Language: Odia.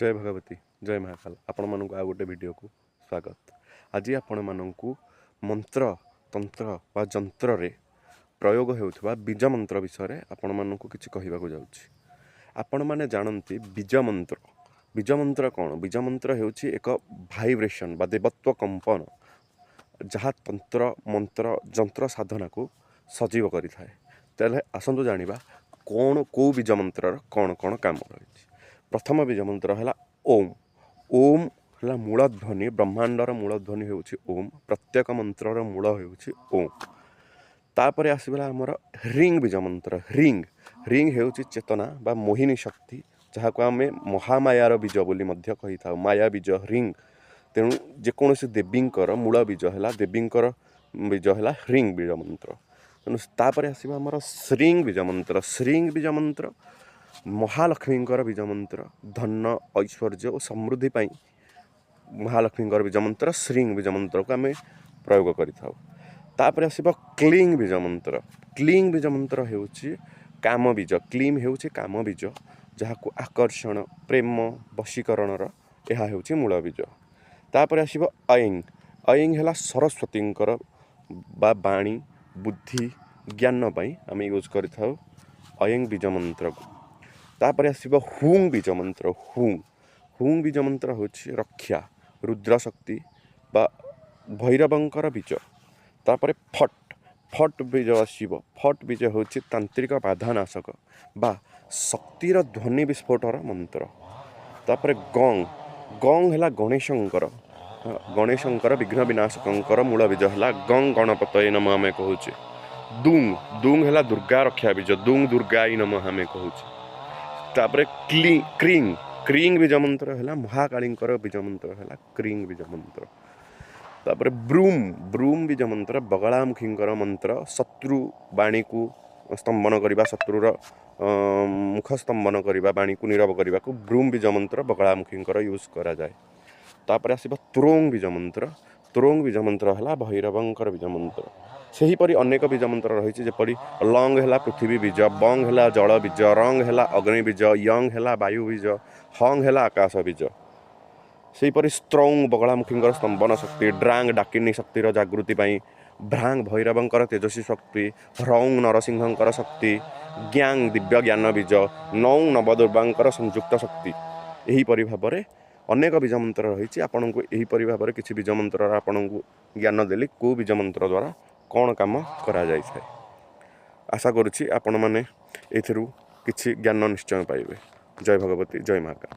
ଜୟ ଭଗବତୀ, ଜୟ ମହାକାଲ। ଆପଣମାନଙ୍କୁ ଆଉ ଗୋଟେ ଭିଡ଼ିଓକୁ ସ୍ୱାଗତ। ଆଜି ଆପଣମାନଙ୍କୁ ମନ୍ତ୍ର, ତନ୍ତ୍ର ବା ଯନ୍ତ୍ରରେ ପ୍ରୟୋଗ ହେଉଥିବା ବୀଜ ମନ୍ତ୍ର ବିଷୟରେ ଆପଣମାନଙ୍କୁ କିଛି କହିବାକୁ ଯାଉଛି। ଆପଣମାନେ ଜାଣନ୍ତି ବୀଜ ମନ୍ତ୍ର। ବୀଜ ମନ୍ତ୍ର କ'ଣ? ବୀଜ ମନ୍ତ୍ର ହେଉଛି ଏକ ଭାଇବ୍ରେସନ୍ ବା ଦେବତ୍ୱ କମ୍ପନ, ଯାହା ତନ୍ତ୍ର, ମନ୍ତ୍ର, ଯନ୍ତ୍ର ସାଧନାକୁ ସଜୀବ କରିଥାଏ। ତାହେଲେ ଆସନ୍ତୁ ଜାଣିବା କ'ଣ, କେଉଁ ବୀଜ ମନ୍ତ୍ରର କ'ଣ କ'ଣ କାମ ରହିଛି। ପ୍ରଥମ ବୀଜ ମନ୍ତ୍ର ହେଲା ଓମ୍। ଓମ୍ ହେଲା ମୂଳ ଧ୍ୱନି। ବ୍ରହ୍ମାଣ୍ଡର ମୂଳ ଧ୍ୱନି ହେଉଛି ଓମ୍। ପ୍ରତ୍ୟେକ ମନ୍ତ୍ରର ମୂଳ ହେଉଛି ଓମ୍। ତାପରେ ଆସିଗଲା ଆମର ହ୍ରିଙ୍ଗ ବୀଜ ମନ୍ତ୍ର। ହ୍ରିଙ୍ଗ, ହ୍ରିଙ୍ଗ ହେଉଛି ଚେତନା ବା ମୋହିନୀ ଶକ୍ତି, ଯାହାକୁ ଆମେ ମହାମାୟାର ବୀଜ ବୋଲି ମଧ୍ୟ କହିଥାଉ। ମାୟା ବୀଜ ହ୍ରିଙ୍ଗ। ତେଣୁ ଯେକୌଣସି ଦେବୀଙ୍କର ମୂଳ ବୀଜ ହେଲା, ଦେବୀଙ୍କର ବୀଜ ହେଲା ହ୍ରିଙ୍ଗ ବୀଜ ମନ୍ତ୍ର। ତେଣୁ ତାପରେ ଆସିବ ଆମର ଶ୍ରୀଙ୍ଗ ବୀଜ ମନ୍ତ୍ର। ଶ୍ରୀଙ୍ଗ ବୀଜ ମନ୍ତ୍ର ମହାଲକ୍ଷ୍ମୀଙ୍କର ବୀଜ ମନ୍ତ୍ର। ଧନ, ଐଶ୍ୱର୍ଯ୍ୟ ଓ ସମୃଦ୍ଧି ପାଇଁ ମହାଲକ୍ଷ୍ମୀଙ୍କର ବୀଜ ମନ୍ତ୍ର ଶ୍ରୀଙ୍ଗ ବୀଜ ମନ୍ତ୍ରକୁ ଆମେ ପ୍ରୟୋଗ କରିଥାଉ। ତାପରେ ଆସିବ କ୍ଲିଙ୍ଗ ବୀଜ ମନ୍ତ୍ର। କ୍ଲିଙ୍ଗ ବୀଜ ମନ୍ତ୍ର ହେଉଛି କାମ ବୀଜ। କ୍ଲିମ୍ ହେଉଛି କାମ ବୀଜ, ଯାହାକୁ ଆକର୍ଷଣ, ପ୍ରେମ, ବଶୀକରଣର ଏହା ହେଉଛି ମୂଳ ବୀଜ। ତାପରେ ଆସିବ ଐଙ୍ଗ। ଐଙ୍ଗ ହେଲା ସରସ୍ୱତୀଙ୍କର ବା ବାଣୀ, ବୁଦ୍ଧି, ଜ୍ଞାନ ପାଇଁ ଆମେ ୟୁଜ୍ କରିଥାଉ ଐଙ୍ଗ ବୀଜ ମନ୍ତ୍ରକୁ। ତାପରେ ଆସିବ ହୁଂ ବୀଜ ମନ୍ତ୍ର। ହୁଂ, ହୁଂ ବୀଜ ମନ୍ତ୍ର ହେଉଛି ରକ୍ଷା, ରୁଦ୍ର ଶକ୍ତି ବା ଭୈରବଙ୍କର ବୀଜ। ତାପରେ ଫଟ୍, ଫଟ୍ ବୀଜ ଆସିବ। ଫଟ୍ ବୀଜ ହେଉଛି ତାନ୍ତ୍ରିକ ବାଧାନାଶକ ବା ଶକ୍ତିର ଧ୍ୱନି ବିସ୍ଫୋଟର ମନ୍ତ୍ର। ତାପରେ ଗଂ। ଗଂ ହେଲା ଗଣେଶଙ୍କର, ଗଣେଶଙ୍କର ବିଘ୍ନ ବିନାଶକଙ୍କର ମୂଳ ବୀଜ ହେଲା ଗଂ। ଗଣପତୟେ ନମଃ ଆମେ କହୁଛେ। ଦୁଂ, ଦୁଂ ହେଲା ଦୁର୍ଗା ରକ୍ଷା ବୀଜ। ଦୁଂ ଦୁର୍ଗାଇ ନମଃ ଆମେ କହୁଛେ। ତାପରେ କ୍ଲି, କ୍ରିଙ୍ଗ। କ୍ରିଙ୍ଗ ବୀଜ ମନ୍ତ୍ର ହେଲା ମହାକାଳୀଙ୍କର ବୀଜ ମନ୍ତ୍ର ହେଲା କ୍ରିଙ୍ଗ ବୀଜ ମନ୍ତ୍ର। ତାପରେ ବ୍ରୁମ୍। ବ୍ରୁମ୍ ବୀଜ ମନ୍ତ୍ର ବଗଳାମୁଖୀଙ୍କର ମନ୍ତ୍ର। ଶତ୍ରୁ ବାଣୀକୁ ସ୍ତମ୍ଭନ କରିବା, ଶତ୍ରୁର ମୁଖ ସ୍ତମ୍ଭନ କରିବା, ବାଣୀକୁ ନୀରବ କରିବାକୁ ବ୍ରୁମ୍ ବୀଜ ମନ୍ତ୍ର ବଗଳାମୁଖୀଙ୍କର ୟୁଜ୍ କରାଯାଏ। ତାପରେ ଆସିବ ତ୍ରୋଙ୍ଗ ବୀଜ ମନ୍ତ୍ର। ତ୍ରୋଙ୍ଗ ବୀଜ ମନ୍ତ୍ର ହେଲା ଭୈରବଙ୍କର ବୀଜ ମନ୍ତ୍ର। ସେହିପରି ଅନେକ ବୀଜ ମନ୍ତ୍ର ରହିଛି, ଯେପରି ଲଙ୍ଗ ହେଲା ପୃଥିବୀ ବୀଜ, ବଙ୍ଗ ହେଲା ଜଳ ବୀଜ, ରଙ୍ଗ ହେଲା ଅଗ୍ନି ବୀଜ, ୟଙ୍ଗ ହେଲା ବାୟୁ ବୀଜ, ହଙ୍ଗ ହେଲା ଆକାଶ ବୀଜ। ସେହିପରି ସ୍ତ୍ରୌଙ୍ଗ ବଗଳାମୁଖୀଙ୍କର ସ୍ତମ୍ଭନ ଶକ୍ତି, ଡ୍ରାଙ୍ଗ ଡାକିନୀ ଶକ୍ତିର ଜାଗୃତି ପାଇଁ, ଭ୍ରାଙ୍ଗ ଭୈରବଙ୍କର ତେଜସ୍ୱୀ ଶକ୍ତି, ହ୍ରୌଙ୍ଗ ନରସିଂହଙ୍କର ଶକ୍ତି, ଗ୍ୟାଙ୍ଗ ଦିବ୍ୟ ଜ୍ଞାନ ବୀଜ, ନୌ ନବଦୁର୍ଗାଙ୍କର ସଂଯୁକ୍ତ ଶକ୍ତି। ଏହିପରି ଭାବରେ ଅନେକ ବୀଜ ମନ୍ତ୍ର ରହିଛି। ଆପଣଙ୍କୁ ଏହିପରି ଭାବରେ କିଛି ବୀଜ ମନ୍ତ୍ରର ଆପଣଙ୍କୁ ଜ୍ଞାନ ଦେଲି, କେଉଁ ବୀଜ ମନ୍ତ୍ର ଦ୍ୱାରା କ'ଣ କାମ କରାଯାଇଥାଏ। ଆଶା କରୁଛି ଆପଣମାନେ ଏଥିରୁ କିଛି ଜ୍ଞାନ ନିଶ୍ଚୟ ପାଇବେ। ଜୟ ଭଗବତୀ, ଜୟ ମହାକାଳ।